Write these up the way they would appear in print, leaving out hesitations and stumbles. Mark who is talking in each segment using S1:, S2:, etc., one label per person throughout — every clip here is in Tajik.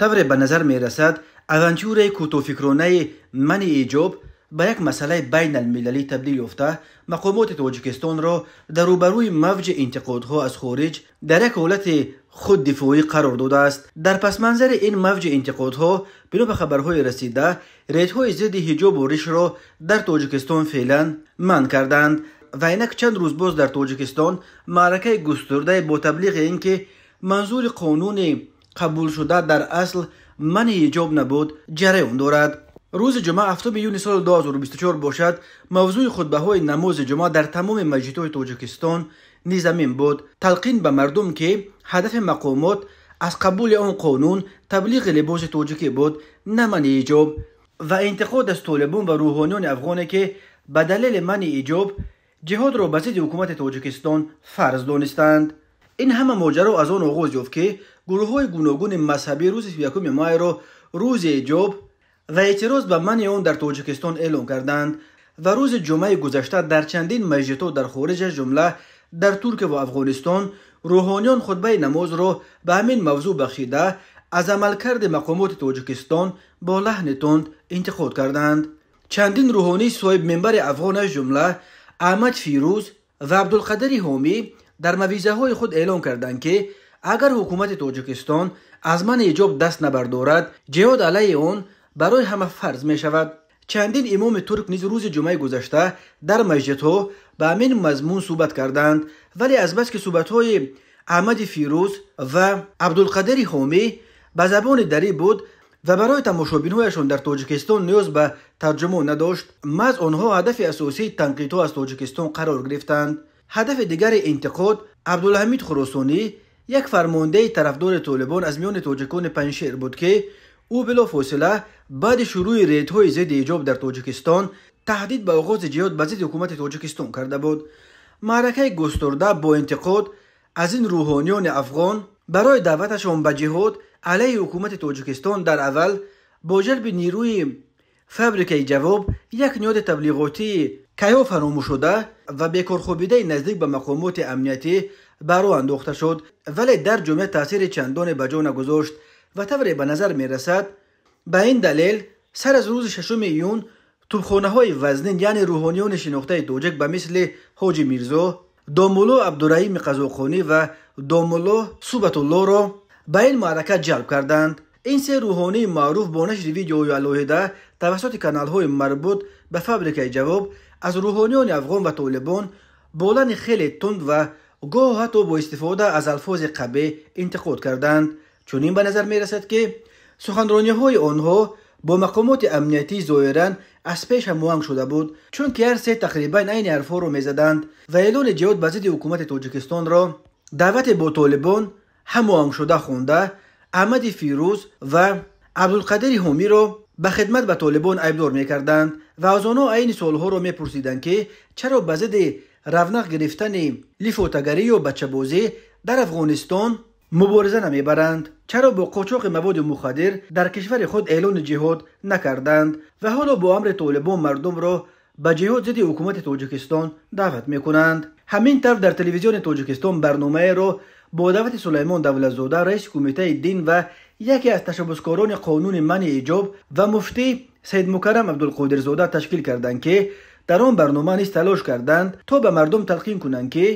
S1: Тавре ба назар мерасад, авантюраи кӯтоҳфикронаи манъи ҳиҷоб ба як масъалаи байналмилалӣ табдил ёфта, мақомоти Тоҷикистонро дар рӯбарӯи мавҷи интиқодҳо аз хориҷ дар як ҳолати худдифоӣ қарор додааст. Дар пасманзари ин мавҷи интиқодҳо, бино ба хабарҳои расида, рейдҳои зидди ҳиҷобу ришро дар Тоҷикистон феълан манъ карданд ва инак чанд рӯз боз дар Тоҷикистон маъракаи густурдае бо таблиғи ин ки манзури қонуни қабулшуда дар асл манъи ҳиҷоб набуд, ҷараён дорад. Рӯзи ҷумъа, 7 июни соли 2024 бошад, мавзӯи хутбаҳои намози ҷумъа дар тамоми масҷидҳои Тоҷикистон низ ҳамин буд. Талқин ба мардум, ки ҳадафи мақомот аз қабули он қонун таблиғи либоси тоҷикӣ буд, на манъи ҳиҷоб, ва интиқод аз толибон ва рӯҳониёни афғоне, ки ба далели манъи ҳиҷоб ҷиҳодро ба зидди ҳукумати Тоҷикистон фарз донистанд. Ин ҳама моҷаро аз он оғоз ёфт, ки гурӯҳҳои гуногуни мазҳабӣ рӯзи 31 майро рӯзи ҳиҷоб ва эътироз ба манъи он дар Тоҷикистон эълон карданд ва рӯзи ҷумъаи гузашта дар чандин масҷидҳо дар хориҷ, аз ҷумла дар Туркия ва Афғонистон, рӯҳониён хутбаи намозро ба ҳамин мавзӯъ бахшида, аз амалкарди мақомоти Тоҷикистон бо лаҳни тунд интиқод карданд. Чандин рӯҳонии соҳибминбари афғон, аз ҷумла Аҳмад Фирӯз ва Абдулқадири Ҳомӣ, дар мавъизаҳои худ эълон карданд, ки агар ҳукумати Тоҷикистон аз манъи ҳиҷоб даст набардорад, ҷиҳод алайҳи он барои ҳама фарз мешавад. Чандин имоми турк низ рӯзи ҷумъаи гузашта дар масҷидҳо ба ҳамин мазмун суҳбат карданд, вале азбаски суҳбатҳои Аҳмади Фирӯз ва Абдулқадири Ҳомӣ ба забони дарӣ буд ва барои тамошобинҳояшон дар Тоҷикистон ниёз ба тарҷумон надошт, маҳз онҳо ҳадафи асосии танқидҳо аз Тоҷикистон қарор гирифтанд. Ҳадафи дигари интиқод Абдулҳамид Хуросонӣ, як фармондеҳи тарафдори толибон аз миёни тоҷикони Панҷшер буд, ки ӯ билофосила баъди шурӯъи рейдҳои зидди ҳиҷоб дар Тоҷикистон таҳдид ба оғози ҷиҳод ба зидди ҳукумати Тоҷикистон карда буд. Маъракаи густурда бо интиқод аз ин рӯҳониёни афғон барои даъваташон ба ҷиҳод алайҳи ҳукумати Тоҷикистон дар аввал бо ҷалби нерӯи фабрикаи ҷавоб, як ниҳоди таблиғотии кайҳо фаромӯшшуда ва бекорхобидаи наздик ба мақомоти амниятӣ ба роҳ андохта шуд, вале дар ҷомеа таъсири чандоне ба ҷо нагузошт ва тавре ба назар мерасад, ба ин далел сар аз рӯзи 6 июн тӯбхонаҳои вазнин, яъне рӯҳониёни шинохтаи тоҷик ба мисли Ҳоҷи Мирзо, домулло Абдураҳими Қазоқхонӣ ва домулло Субатуллоро ба ин маърака ҷалб карданд. Ин се рӯҳонии маъруф бо нашри видеои алоҳида тавассути каналҳои марбут ба фабрикаи ҷавоб аз рӯҳониёни афғон ва толибон бо лаҳни хеле тунд ва гоҳ ҳатто бо истифода аз алфози қабеҳ интиқод карданд. Чунин ба назар мерасад, ки суханрониҳои онҳо бо мақомоти амниятӣ зоҳиран аз пеш ҳамоҳанг шуда буд, чунки ҳар се тақрибан айни ҳарфҳоро мезаданд ва эълони ҷиҳод ба зидди ҳукумати Тоҷикистонро даъвате бо толибон ҳамоҳангшуда хонда, Аҳмади Фирӯз ва Абдулқадири Ҳомиро ба хидмат ба толибон айбдор мекарданд ва аз онҳо айни суолҳоро мепурсиданд, ки чаро ба зидди равнақ гирифтани лифотагарӣ ё бачабозӣ дар Афғонистон мубориза намебаранд, чаро бо қочоқи маводи мухаддир дар кишвари худ эълони ҷиҳод накарданд ва ҳоло бо амри толибон мардумро ба ҷиҳод зидди ҳукумати Тоҷикистон даъват мекунанд. Ҳамин тавр дар телевизиони Тоҷикистон барномаеро бо даъвати Сулаймон Давлатзода, раиси кумитаи дин ва яке аз ташаббускорони қонуни манъи ҳиҷоб, ва муфтӣ Саидмукаррам Абдулқодирзода ташкил карданд, ки дар он барнома низ талош карданд, то ба мардум талқин кунанд, ки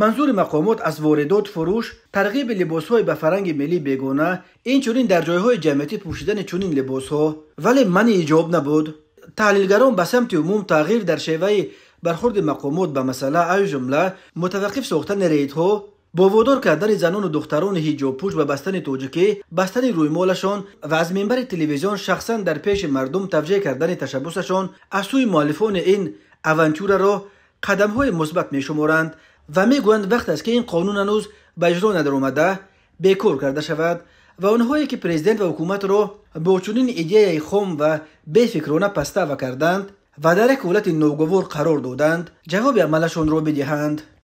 S1: манзури мақомот аз воридот, фурӯш, тарғиби либосҳои ба фарҳанги миллӣ бегона, инчунин дар ҷойҳои ҷамъиятӣ пӯшидани чунин либосҳо, вале манъи ҳиҷоб набуд. Таҳлилгарон ба самти умум тағйир дар шеваи бархурди мақомот ба масъала, аз ҷумла мутаваққиф сохтани рейдҳо бо водор кардани занону духтарони ҳиҷобпӯш ба бастани тоҷикӣ, бастани рӯймолашон ва аз минбари телевизион шахсан дар пеши мардум тавҷеҳ кардани ташаббусашон аз сӯи муаллифони ин авантюраро қадамҳои мусбат мешуморанд ва мегӯянд, вақт аст, ки ин қонун ҳанӯз ба иҷро надаромада бекор карда шавад ва онҳое, ки президент ва ҳукуматро бо чунин идеяи хом ва бефикрона пастава карданд ва дар як ҳолати ногувор қарор доданд, ҷавоби амалашонро бидиҳанд.